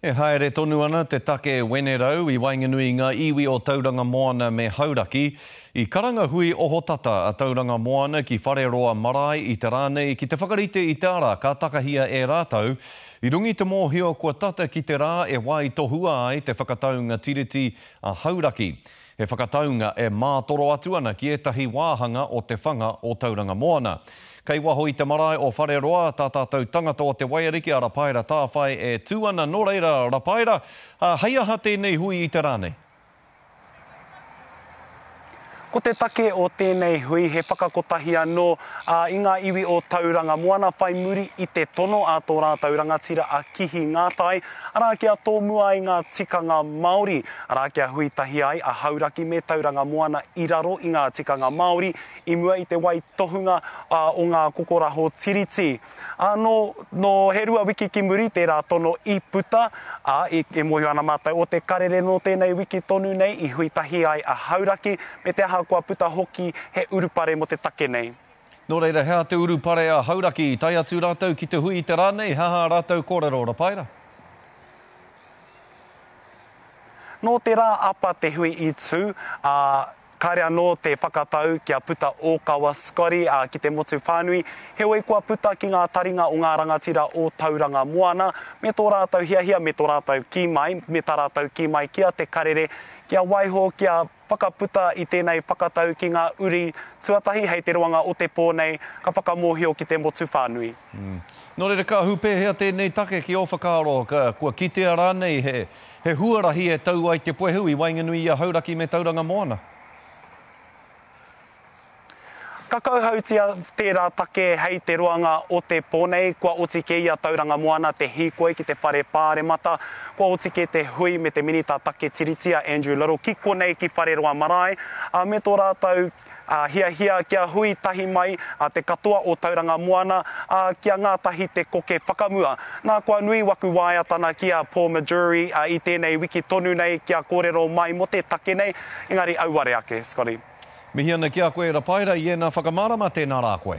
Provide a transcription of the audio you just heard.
E haere tonu ana te take wenerau i waenganui i ngā iwi o Tauranga Moana me Hauraki. I karanga hui ohotata a Tauranga Moana ki Whareroa Marae i te rā nei ki te whakarite i te ara ka takahia e rātou i runga i te mōhio kua tata ki te rā e waitohua ai te whakataunga Tiriti a Hauraki. He whakataunga e mātoro atu ana ki ētahi wāhanga o te whanga o Tauranga Moana. Kei waho i te marae o Whareroa tā tātou tangata o te waiariki a Rapaera Tāwhai e tū ana, nō reira Rapaera, hei aha tēnei hui i te rā nei? Ko te take o tēnei hui he whakakotahi anō i ngā iwi o Tauranga Moana whai muri i te tono a tō rātou rangatira a Kihi Ngātai, arā kia tōmua ai ngā tikanga Māori, arā kia hui tahi ai a Hauraki me Tauranga Moana i raro i ngā tikanga Māori i mua i te waitohunga o ngā kokoraho Tiriti. Ā, nō, nō he rua wiki ki muri tērā tono i puta, ā, i, e mōhio ana mātou o te karere nō tēnei wiki tonu nei i hui tahi ai a Hauraki, me te aha kua puta hoki he urupare mō te take nei. Nō reira, he aha te urupare a Hauraki? I tae atu rātou ki te hui i te rā nei, he aha ā rātou kōrero, Rapaera? Nō te rā apa te hui i tū, ā, Kāre anō te whakatau kia puta ōkawa Scotty ki te motu whānui, heoi kua puta ki ngā taringa o ngā rangatira o Tauranga Moana me tō rātou hiahia me tō rātou kī mai, me tā rātou kī mai ki a Te Karere kia waiho kia whakaputa i tēnei whakatau ki ngā uri tuatahi hei te roanga o te pō nei ka whakamōhio ki te motu whānui. Nō reira ka ahu pēhea tēnei take ki ō whakaaro, kua kitea rānei he He huarahi e tau ai te puehu i waenganui i a Hauraki me Tauranga Moana. Ka kauhautia tērā take hei te roanga o te pō nei, kua oti kē i a Tauranga Moana te hīkoi ki te Whare Pāremata, kua oti kē te hui me te Minita Take Tiriti a Andrew Little ki konei ki Whareroa Marae, ā, me tō rātou hiahia kia hui tahi mai te katoa o Tauranga Moana, ā, kia ngātahi te koke whakamua. Nā, kua nui waku waeatana ki a Paul Majurey i tēnei wiki tonu nei kia kōrero mai mō te take nei, engari auare ake, Scotty. Mihi ana ki a koe Rapaera i ēnā whakamārama, tēnā rā koe.